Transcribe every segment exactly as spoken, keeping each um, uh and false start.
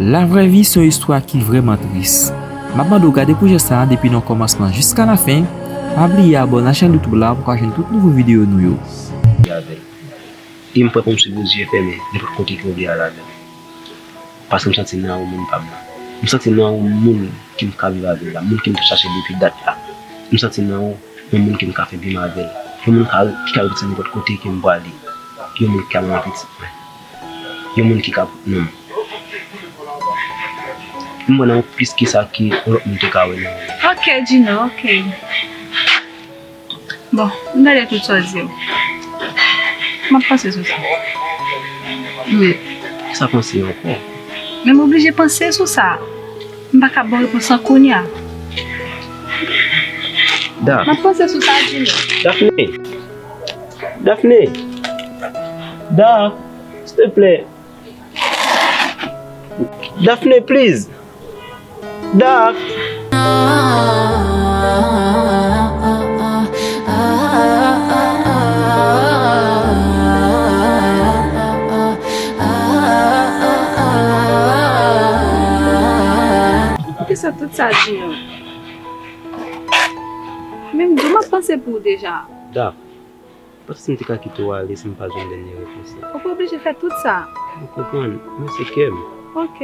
Lavrè vi se yon istwa ki vrèman tris. M ap mande w gade pwojè sa a depi nan kòmansman jiska lafen. Pa bliye abòne ak chèn YouTube la pou w ka jwenn tout nouvo videyo nou yo. Avè l. E m prè pou m swiv ou zye fèmen nenpòt kote ke w vle al avè m. Paske m santi m nan yon moun pa m la. M santi m nan yon moun ke m ka viv avè l la, moun ke m t ap chache depi dat la. M santi m nan yon, yon moun ke m ka fè byen avè l. Yon moun ka, ki ka rete nenpòt kote ke m prale. Yon moun ki ka manman pitit mwen. Yon moun ki ka pot non m. M wè nan yon plis ke sa ke yon lòt moun te ka wè nan ou. Ok, Gino, ok. Bon, m tande tout sa w di yo. M ap panse sou sa. Men, sa panse ankò? Men m oblije panse sou sa. M pa ka ba w repons lan kounye a. Da. M ap panse sou sa, Gino. Daphné. Daphné. Da, s'il te plaît. Daphné, please. Daph. Poukisa tout sa, Gino? Men m di w m ap panse pou w deja. Daph. Paske si m te ka kite w ale si m pa jwenn dènye repons lan. Ou pa oblije fè tout sa. Ou konprann, men se kè m. Ok.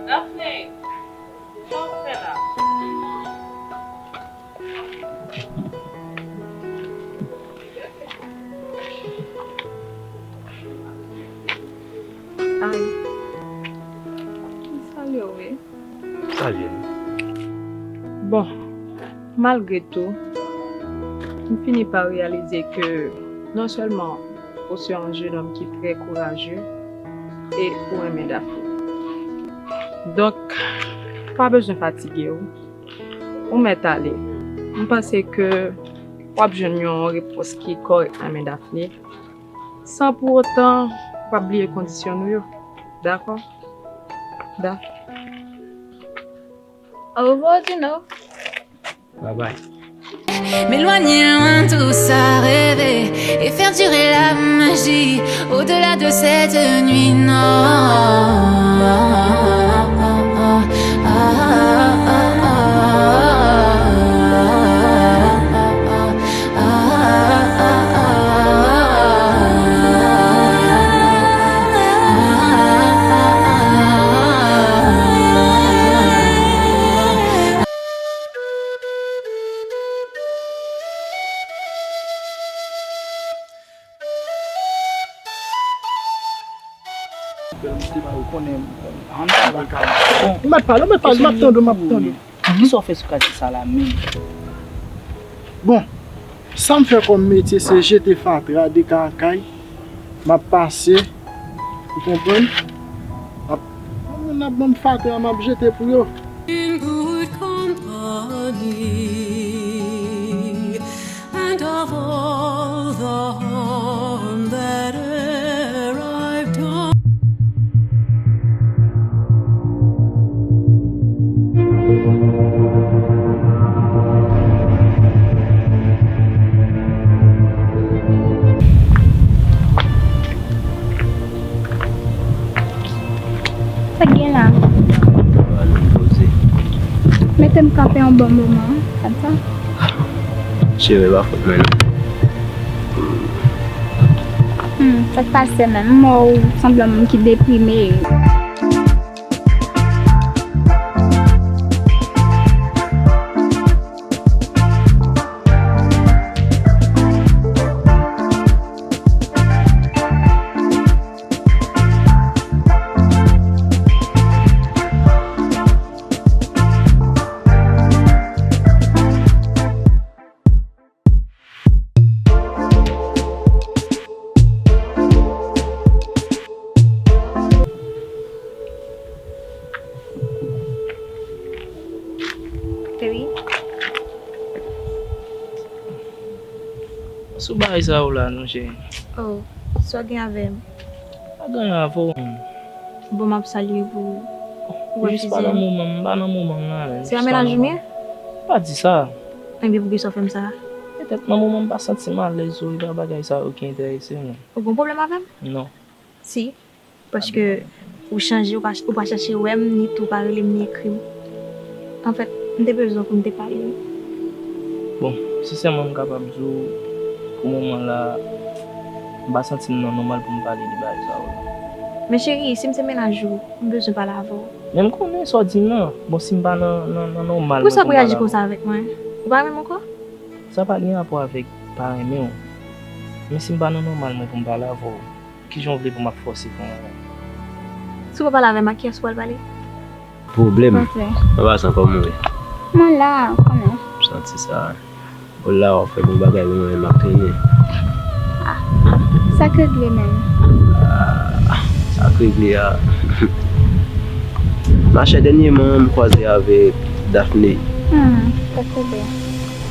Daphné, sa w fè la? Ay. M salye w, wi. Salye nou. Bon, malgre tou, m fini pa reyalize ke non sèlman ou se yon jenòm ki trè kouraje e ou renmen Daph. Donk, pa bezwen fatige w. Ou mèt ale. M panse ke w ap jwenn yon repons ki kòrèk nan men Daphné, san pou otan w ap bliye kondisyon nou yo. Dakò? Da. Au revoir, Gino. Bye bye. M'éloigner loin tout ça, rêver et faire durer la magie au-delà de cette nuit, non. Ou mèt pale, ou mèt pale, m ap tande w, m ap tande w. Kisa w fè sou katye sa la menm? Bon, sa m fè kòm metye se jete fatra de kay an kay. M ap pase, ou konprann? M ap, moun ap ban m fatra, m ap jete pou yo. Une goutte compagnie, and of all the harm that e'er I've done. Sa k gen la? Ba nou poze. Mete m kanpe yon bon moman, konsa. Cheri, pa fòt mwen non. Hmm, sa k pase menm? M wè w sanble yon moun ki deprime. Wi. Sou bagay sa yo la non cheri. Oh, sa w gen avè m? Pa gen anyen avè w. Bon, m ap salye pou ou. Ou refize m. Jis pa nan moman m, m pa nan moman m la menm. Se yon mennaj ou ye? Pa di sa. Enben poukisa w fè m sa? Petèt nan moman m pa santi m alèz, wi, e pa bagay sa yo ki enterese mwen. Ou gen pwoblèm avè m? Non. Si. Paske Ou chanje, ou pa, ou pa chèche wè m, ni tou pa rele m, ni ekri m. Anfèt, m te bezwen w pou m te pale. Bon, sensèman, m kapab di w, pou moman la, m pa santi m nan nòmal pou m pale de bagay sa yo. Men cheri, si m se mennaj ou, m bezwen pale avè w. Men m konnen sa w di m nan. Bon, si m pa nan, nan, nan nòmal mwen pou m pale avè w. Poukisa w ap reyaji konsa avèk mwen? Ou pa renmen m ankò? Sa pa gen rapò avèk pa renmen w. Men si m pa nan nòmal mwen pou m pale avè w, kijan w vle pou m ap fòse pou mwen menm? Si w pa pale avè m, ak kiyès ou pral pale? Pwoblèm. Mwen pa san kòman w ye? Mwen la, kòman? M santi sa. Ou la, w ap fè bon bagay pou mwen, m ap trennen. Ah, sa k regle menm? Ah, sa k regle a. Machè, dènyèman, m kwaze avèk Daphné. Hmm, sa k regle?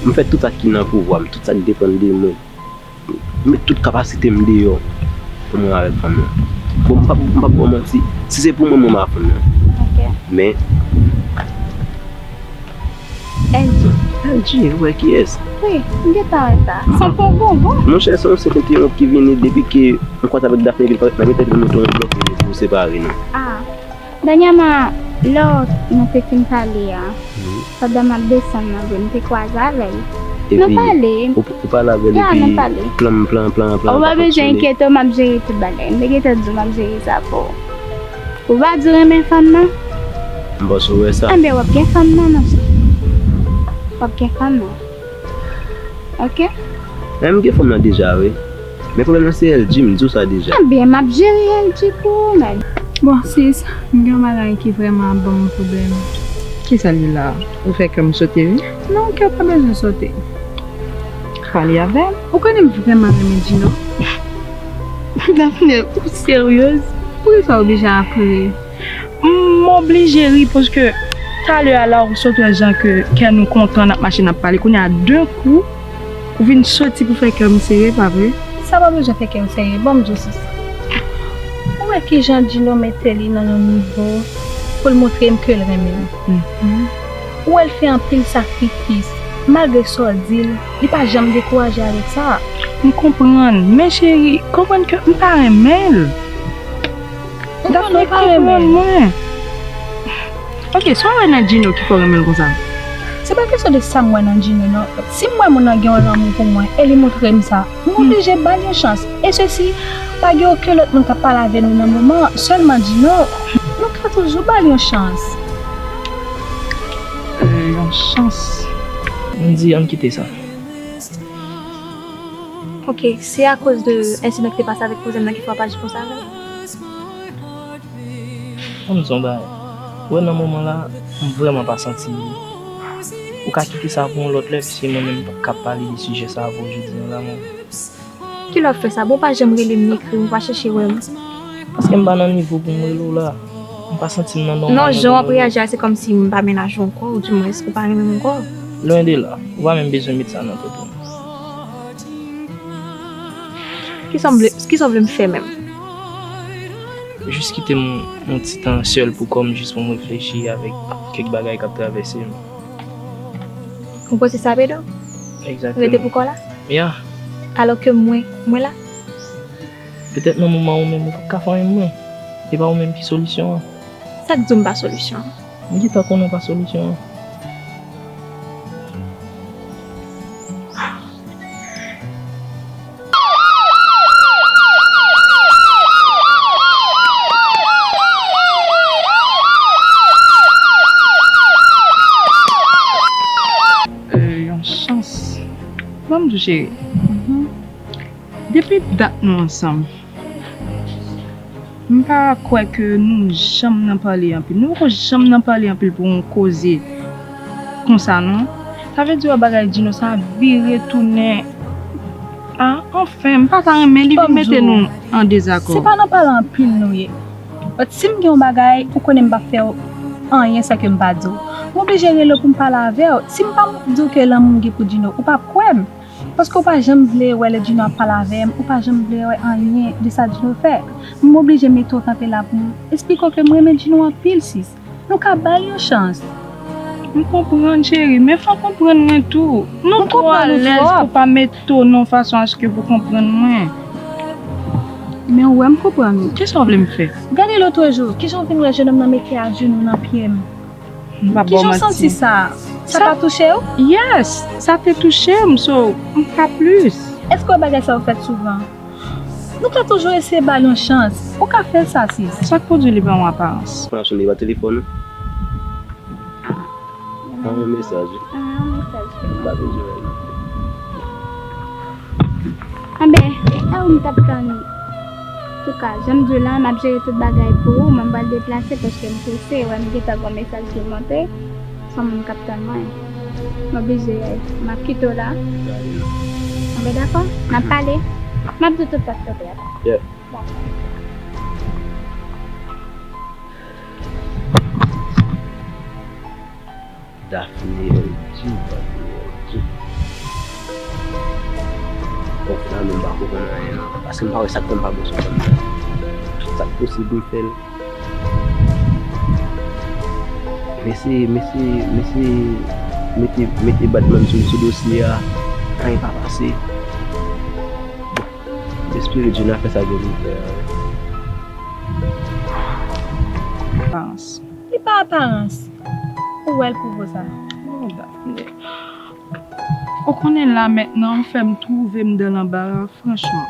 M fè tout sa ki nan pouvwa m, tout sa k depann de mwen. M met tout kapasite m deyò pou mwen avèk fanm nan. Bon, m p ap, m p ap ba w manti, si se pou mwen, mwen m a fanm nan. Ok. Men, L G. L G, ou wè kiyès? Wi, m gentan wè sa. Sa fè w bonbon. Monchè, se yon senp entèwonp ki vini depi ke m kwaze avèk Daphné, epi l parèt nan tèt mwen, nou te yon blòk pou nou separe nou. Ah. Dènyèman, lè nou te fin pale a, pandan m ap desann nan, m te kwaze avè l. Nou pale. Ou, ou pale avè l epi plan, plan, plan, plan. Ou pa bezwen enkyete w, m ap jere tout bagay. M te gentan di w m ap jere sa pou ou. Ou pa di w renmen fanm nan? M panse w wè sa. Enben, w ap gen fanm nan, monchè. W ap gen fanm nan. Ok? Men m gen fanm nan deja, wi. Men pwoblèm nan se L G, m di w sa deja. Enben, m ap jere L G pou ou, man. Bon, sis, m gen yon bagay ki vrèman ap ban m pwoblèm. Kisa l ye la? Ou fè kè m sote, wi. Non, kè w pa bezwen sote. Pale avè m. Ou konnen m vrèman renmen Djino. Daphné, ou seryez? Poukisa w oblije ap ri? M oblije ri paske talè a la ou sot wè jan ke kè nou kontan, n ap mache, n ap pale. Kounye a, de kou, ou vin soti pou fè kè m sere, pa vre? Sa pa bezwen fè kè w sere, ban m di w sis. Ou wè kijan Djino mete li nan yon nivo pou l montre m ke l renmen m. Ou wè l fè anpil sakrifis, malgre sa w di l, li pa janm dekouraje avèk sa. M konprann, men cheri, konprann ke m pa renmen l. Daphné pa renmen mwen. Ok, sa w wè nan Djino ki fè w renmen l konsa? Se pa kesyon de sa m wè nan Djino, non. Si m wè moun nan gen yon lanmou pou mwen e li montre m sa, m oblije ba l yon chans. E sesi, pa gen okenn lòt moun k ap pale avè nou nan moman an, sèlman Djino. Nou ka toujou ba l yon chans. Euh, yon chans. M di, ann kite sa. Ok, se akoz de ensidan ki te pase avèk kouzen m nan ki fè w ap aji konsa avè l? Ann di w yon bagay. Ou wè nan moman la, m vrèman pa santi m byen. Ou ka kite sa pou yon lòt lè, piske mwen menm m p ap kab pale de sijè sa avè w jodi a la, mwen. Kilè w ap fè sa? Bon, w pa janm rele m ni ekri m, ou pa chèche wè m. Paske m pa nan nivo pou m rele w la. M pa santi m nan nòmal. Non, jan w ap reyaji a, se kòmsi m pa mennaj ou ankò, oudimwens ou pa renmen m ankò. Lwen de la, ou pa menm bezwen met sa nan tèt ou. Kisa w vle, kisa w vle m fè menm? Jis kite m yon ti tan sèl pou kò m, jis pou m reflechi avèk kèk bagay k ap travèse m. Ou panse sa, Pedro? Egzakteman. Rete pou kò la? Ya. Alò ke mwen, mwen la? Petèt nan moman ou menm ou p ap ka fè anyen mwen. E pa ou menm ki solisyon an. Sa k di w m pa solisyon an? M gentan konnen w pa solisyon an. Euh, yon chans. Ban m di w, cheri. Depi dat nou ansanm, m pa kwè ke nou janm nan pale anpil. Nou poko janm nan pale anpil pou yon koze konsa, non. Sa vle di wè bagay Djino sa vire tounen. Ah, anfen, m pa ta renmen li vin mete nou an dezakò. Se pa nan pale anpil nou ye. But si m gen yon bagay, ou konnen m p ap fè w anyen san ke m pa di w. M oblije rele w pou m pale avè w. Si m pa di w ke lanmou m gen pou Djino, ou p ap kwè m. Paske w pa janm vle wè lè Djino ap pale avè m, ou pa janm vle wè anyen de sa Djino fè. M oblije mete w kanpe la pou m esplike w ke m renmen Djino anpil, sis. Nou ka ba l yon chans. M konprann, cheri, men fò w konprann mwen tou. Nou twò alèz pou pa mete w nan yon fason aske pou konprann mwen. Men ou wè m konprann ou. Kisa w vle m fè? Gade lòt jou, kijan w vin wè jennonm nan mete ajenou nan pye m? M pa ba w manti. Kijan w santi sa? Sa pa touche w? Yes, sa te touche m, so m pa plis. Èske w wè bagay sa yo fèt souvan? Nou ka toujou eseye ba l yon chans. Ou ka fè sa, sis. Sa k pwodui li pa yon aparans. Pran sou nimewo telefòn ou. Ann yon mesaj. Ann yon mesaj. M pa bezwen wè li. Anben, e ou m t ap tann. Antouka, jan m di w la, m ap jere tout bagay pou ou, men m pral deplase paske m prese, wè m gentan gen yon mesaj ki monte, se yon moun k ap tann mwen. M oblije, m ap kite w la. Anben, dakò? N ap pale. M ap di w tout sa k pase a. Yeah. Dakò. Daphné, L G, Daphné, L G. Kòf la menm, m pa konprann anyen non. Paske m pa wè sa k fè m pa bon sou kòm nan. Tout sa k posib m fè l. Mesye, mesye, mesye, mete, mete Batman sou, sou dosye a. Anyen pa pase. Bon, m espere Djena fè sa gen pou l fè a wi. Aparans. Li pa aparans. Ou wè l pwouve w sa. Oh, Daphné. Ou konnen la mentnan, ou fè m twouve m dan lanbara, franchman.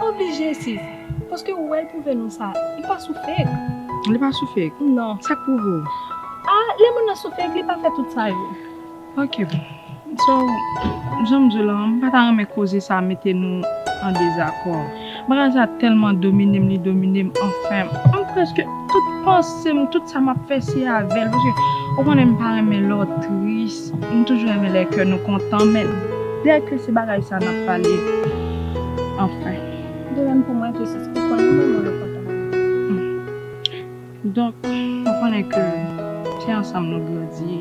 Oblije, sis. Paske ou wè l pwouve nou sa. Li pa sou fake. Li pa sou fake? Non. Sa k pwouve w? Ah, lè moun nan sou fake, li pa fè tout sa yo. Ok. So, jan m di w la, m pa ta renmen koze sa mete nou an dezakò. Bagay sa tèlman domine m, li domine m, anfen, m prèske tout panse m, tout sa m ap fè se avè l, paske ou konnen m pa renmen lè w tris, m toujou renmen lè kè nou kontan, men dèke se bagay sa n ap pale, anfen. De menm pou mwen tou, sis, ou konnen mwen, mwen kontan. Donk, ou konnen ke se ansanm nou grandi,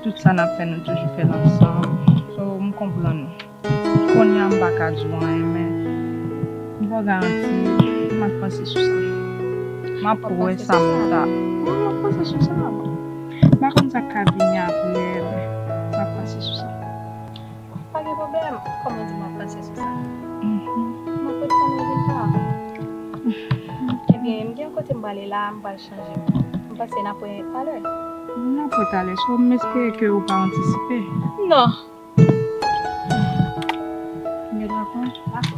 tout sa n ap fè, nou toujou fè l ansanm. So, m konprann ou. Kounye a, m pa ka di w anyen, men m ba w garanti, m ap panse sou sa. M ap wè sa m ta. Wi, m ap panse sou sa. M pa konn sa k ka vini apre, men m ap panse sou sa. Pa gen pwoblèm, kòm ou di m ap panse sou sa. Mhm. M ap ret tann rezilta a. Ebyen, m gen yon kote m prale la, m pral chanje. M panse n ap wè talè. N ap wè talè, so m espere ke ou pa antisipe. Non. Gen dakò? Dakò.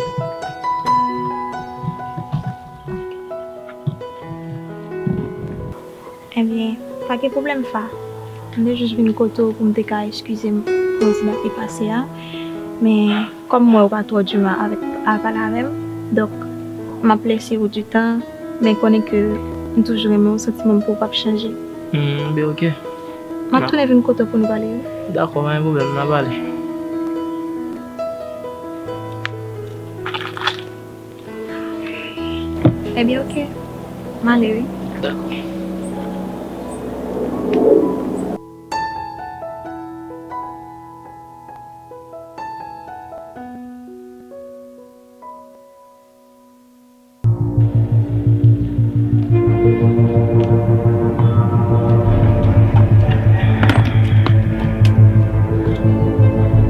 Ebyen, pa gen pwoblèm, Fa. M te jis vin kote w pou m te ka eskize m pou ensidan ki pase a. Men, kòm m wè ou pa twò diman avèk, a pale avè m, donk, m ap lese ou di tan, men konnen ke m toujou renmen w, santiman m pou ou p ap chanje. Hmm, ben, ok. M ap tounen vin kote w pou nou pale, wi. Dakò, pa gen pwoblèm, n a pale. Ebyen, ok. M ale, wi. Dakò.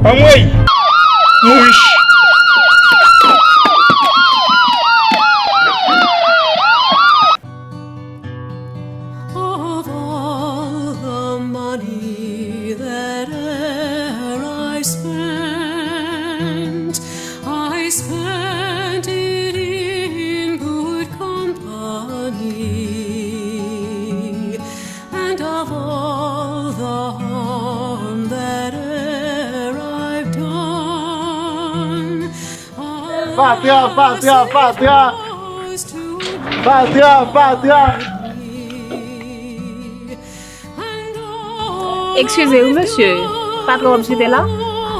Anmwey! Mouri! Of all the money that e'er I spent, I spent it in good company. And of all the harm that e'er I've done, Fatra, fatra, fatra! Fatra, fatra! Eskize wi, mesye. Patwon w ap site la?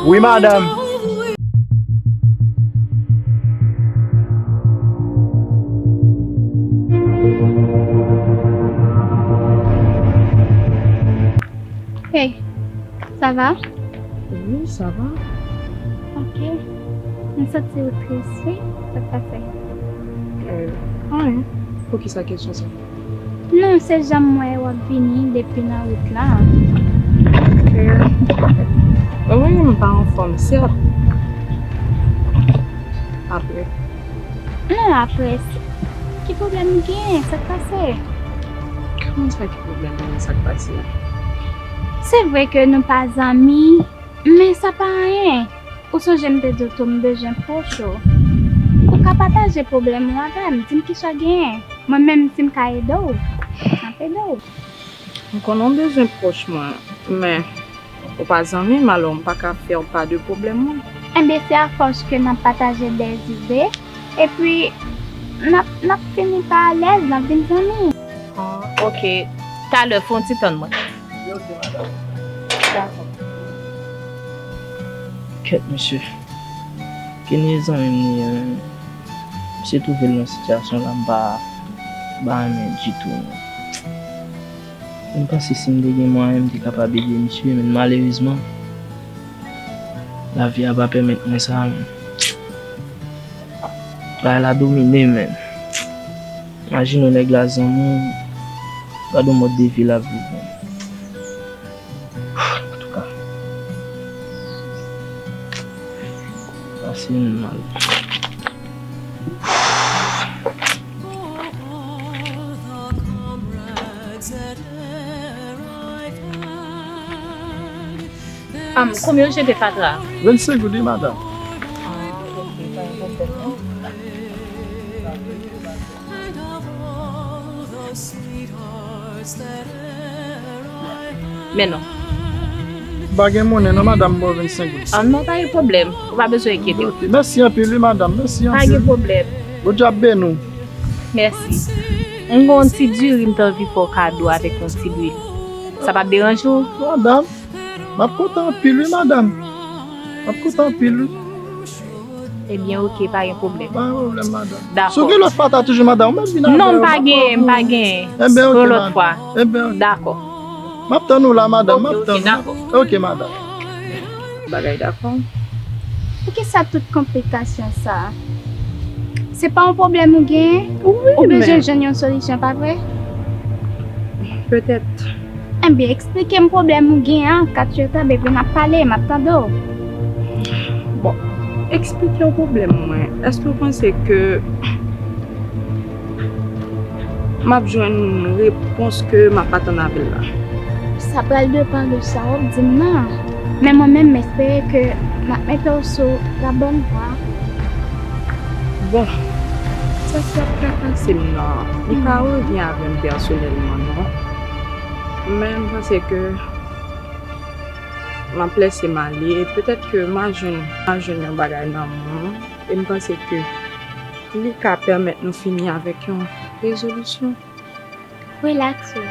Wi, madanm. Hey, ça va? Oui, ça va. Ok. M santi w tris, wi. Sa k pase? Euh, anyen. Poukisa kesyon sa? Non, se jan m wè w ap vini depi nan wout la. Ok. Wi, m pa anfòm, sèt. Apre. Non, apre, ki pwoblèm ou genyen? Sa k pase? Kòman sa, ki pwoblèm mwen? Sa k pase a? Se vre ke nou pa zanmi, men sa pa anyen. Ou sonje m te di w tou m bezwen pwòch ou. Ou ka pataje pwoblèm ou avè m, di m kisa w genyen. Mwen menm, si m ka ede w, m ap ede w. M konnen w bezwen pwòch mwen, men ou pa zanmi m, alò m pa ka fè w pa de pwoblèm mwen. Enben, se afòs ke n ap pataje dèzide, epi n ap, n ap fini pa alèz, n ap vin zanmi. Ah, ok. Talè, fè yon ti tann mwen. Dakò. Kèt, mesye. Kenny zanmi m li ye, men misye twouve l nan sitiyasyon la, m pa, m pa renmen ditou, non. M panse si m te gen mwayen, m te kapab ede misye, men malerezman, lavi a pa pèmèt mwen sa, men bagay la domine, men. Imajine w nèg la zanmi w, gad yon mòd de vi l ap viv, men. Antouka, pase m mal. Am, konbyen w jete fatra? Vennsenk goud, wi, madanm. Ah, ok, pa gen pwoblèm, non. Men non. M pa gen monnen non, madanm, m ba w vennsenk goud. Ah non, pa gen pwoblèm. Ou pa bezwen enkyete w. Ok, mèsi anpil, wi, madanm. Mèsi anpil. Pa gen pwoblèm. Bondye ap beni w. Mèsi. M gen yon ti diri m t anvi fè w kado avèk yon ti lwil. Sa p ap deranje w? Madanm, m ap kontan anpil, wi, madanm. M ap kontan anpil, wi. Ebyen, ok, pa gen pwoblèm. Pa gen pwoblèm, madanm. Dakò. Si w gen lòt fatra toujou, madanm, ou mèt vin avè yo. Non, m pa gen, m pa gen. Enben, ok, madanm. Yon lòt fwa. Enben, ok. Dakò. M ap tann ou la, madanm, m ap tann ou. Ok, ok, dakò. Dakò. Bagay dakò. Poukisa tout konplikasyon sa a? Se pa yon pwoblèm ou genyen? Wi, men. Ou bezwen jwenn yon solisyon, pa vre? Petèt. Enben, eksplike m pwoblèm ou genyen an, kat yo tanbe, epi n ap pale, m ap tande w. Bon, eksplike w pwoblèm mwen. Èske w panse ke m ap jwenn repons ke m ap atann avè l la? Sa pral depann de sa w ap di m nan. Men mwen menm, m espere ke m ap mete w sou la bòn vwa. Bon, sa ki ap trakase m nan, li pa revyen avè m pèsonèlman, non. Men m panse ke m ap lèse m ale. Petèt ke m a jwenn, m a jwenn yon bagay nan moun. E m panse ke li ka pèmèt nou fini avèk yon rezolisyon. Rilaks ou.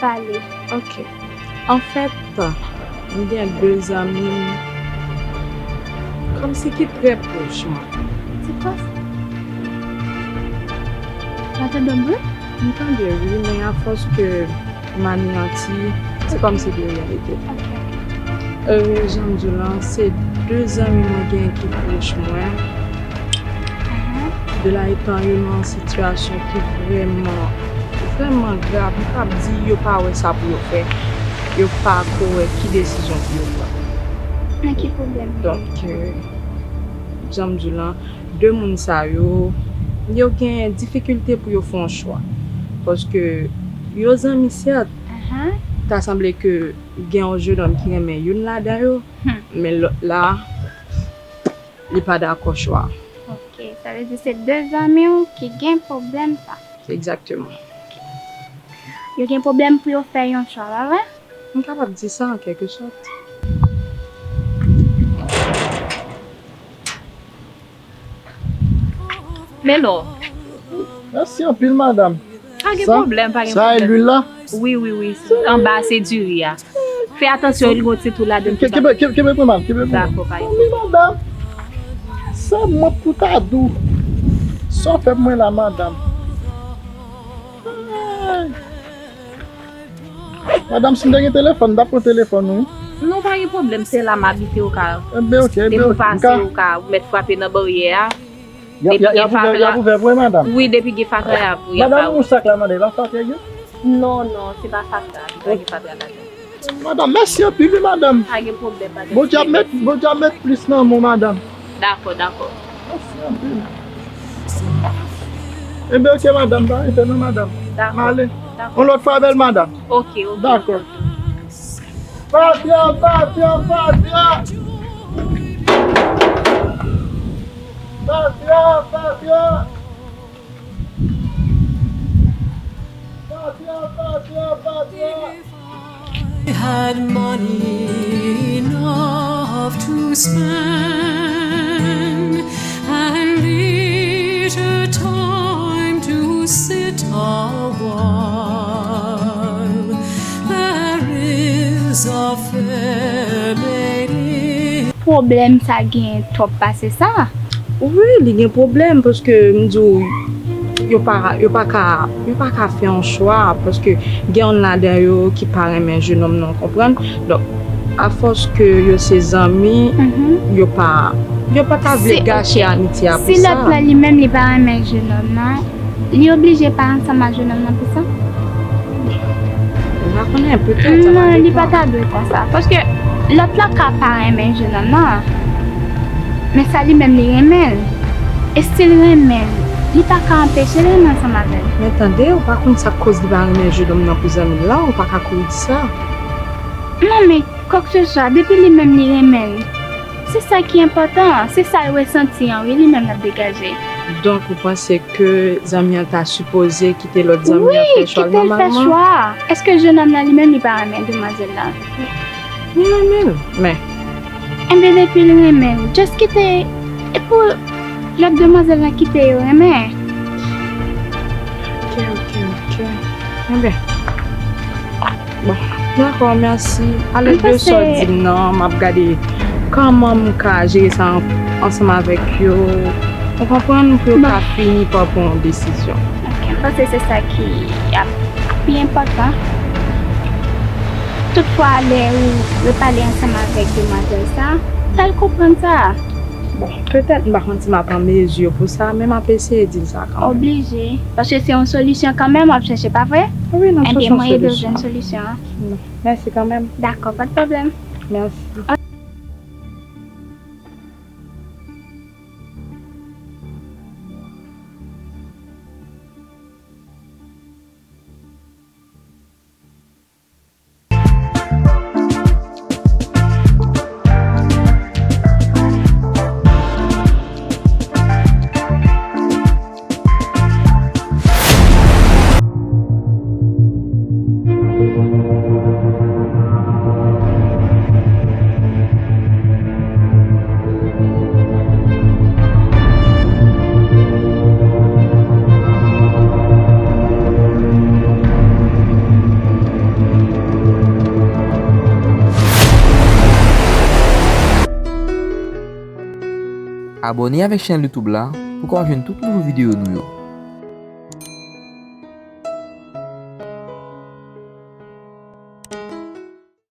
Pale. Ok. Anfèt, m gen de zanmi m kòmsi ki trè pwòch mwen. Se kwa sa? Ou tande m wi? M tande wi, men afòs ke m aneyanti, se kòmsi de reyalite. Ok. E, jan m di w lan, se de zanmi mwen gen ki pwòch mwen. Mhm. De la etan yo nan yon sitiyasyon ki vrèman, vrèman grav, m p ap di yo pa wè sa pou yo fè, yo pa ko wè ki desizyon pou yo pran. Nan ki pwoblèm? Donk, e, jan m di w lan, de moun sa yo, yo gen difikilte pou yo fè yon chwa. Paske yo zanmi, sèt, ta sanble ke gen yon jenòm ki renmen youn ladan yo, hmm, men lòt la, li pa dakò chwa. Ok, sa vle di se de zanmi w ki gen pwoblèm sa. Egzakteman. Yo gen pwoblèm pou yo fè yon chwa, pa vre? M kapab di sa an kèlke sòt. Men non. Mèsi anpil, madanm. Pa gen pwoblèm, pa gen pwoblèm. Sa, sa e lwil la? Wi, wi, wi. Anba se diri a. Fè atansyon, li gon ti twou ladan. Ke-, kenbe, kenbe, kenbe pou mwen, kenbe pou mwen. Dakò, pa gen pwoblèm. Wi, madanm. Sa mwen pou ta di w. Sa w fè pou mwen la, madanm. Ay. Madanm, si m te gen telefòn, m t ap pran telefòn ou. Non, pa gen pwoblèm, se la m abite, ou ka, enben, ok, enben, depi w pase, ou ka, ou mèt frape nan baryè a. Y ap, y ap, y ap ouvè, y ap ouvè pou mwen, madanm? Wi, depi gen fatra, y ap, y ap ba ou. Madanm, ou sak la, madanm, e pa fatra, gen? Non, non, se pa fatra, li pa gen fatra ladan. Madanm, mèsi anpil, wi, madanm. Pa gen pwoblèm, pa gen pwoblèm. Bondye ap met, Bondye ap met plis nan men w, madanm. Dakò, dakò. Mèsi anpil. Enben, oke, madanm, pa rete non, madanm. Dakò. M ale. Dakò. Yon lòt fwa, bèl madanm. Oke, oke. Dakò. Patya, patya, patya. Patya, patya. Patya, patya, patya. I had money enough to spend and little time to sit a while. There is a fair lady. Pwoblèm sa gen twòp pase sa? Wi, li gen pwoblèm, paske m di w, yo pa, yo pa ka, yo pa ka fè yon chwa, paske gen youn ladan yo ki pa renmen jenòm nan, w konprann? Donk, afòs ke yo se zanmi, yo pa, yo pa ta vle gache amitye a pou sa. Si lòt la li menm li pa renmen jenòm nan, li oblije pa ansanm ak jenòm nan pou sa? M pa konnen, petèt sa pa depann. Non, li pa ta dwe konsa. Paske lòt la ka pa renmen jenòm nan, men sa li menm li renmen l. E si l renmen l, li pa ka anpeche l renmen ansanm avè l. Men tande, ou pa konn sa k koz li pa renmen jenòm nan pou zanmi l la, ou pa ka kouri di sa. Non, men kwakeseswa, depi li menm li renmen l, se sa ki enpòtan, se sa l resanti an, wi, li menm l ap degaje. Donk, ou panse ke zanmi an ta sipoze kite lòt zanmi an fè chwa l nòmalman? Wi, kite l fè chwa. Èske jenòm nan li menm li pa renmen demwazèl la? Li renmen l, men. Enben, depi l renmen l, just kite, e pou lòt demwazèl la kite yo renmen. Ok, ok, ok. Enben. Bon, dakò, mèsi. Alèd de sa w di m nan, m ap gade kòman m ka jere sa an-, ansanm avèk yo. Ou konprann? Pou yo ka fini pa pran yon desizyon. Ok, m panse se sa ki ap pi enpòtan. Toutfwa, lè ou repale ansanm avèk demwazèl sa, fè l konprann sa. Bon, petèt m pa konn si m ap an mezi pou sa, men m ap eseye di l sa kanmenm. Oblije. Paske se yon solisyon kanmenm w ap chèche, pa vre? Wi, n ap chèche yon solisyon. Enben, mwen ede w jwenn solisyon an. Mèsi kanmenm. Dakò, pa de pwoblèm. Mèsi. Abòne avèk chèn YouTube la pou w ka jwenn tout nouvo videyo nou yo.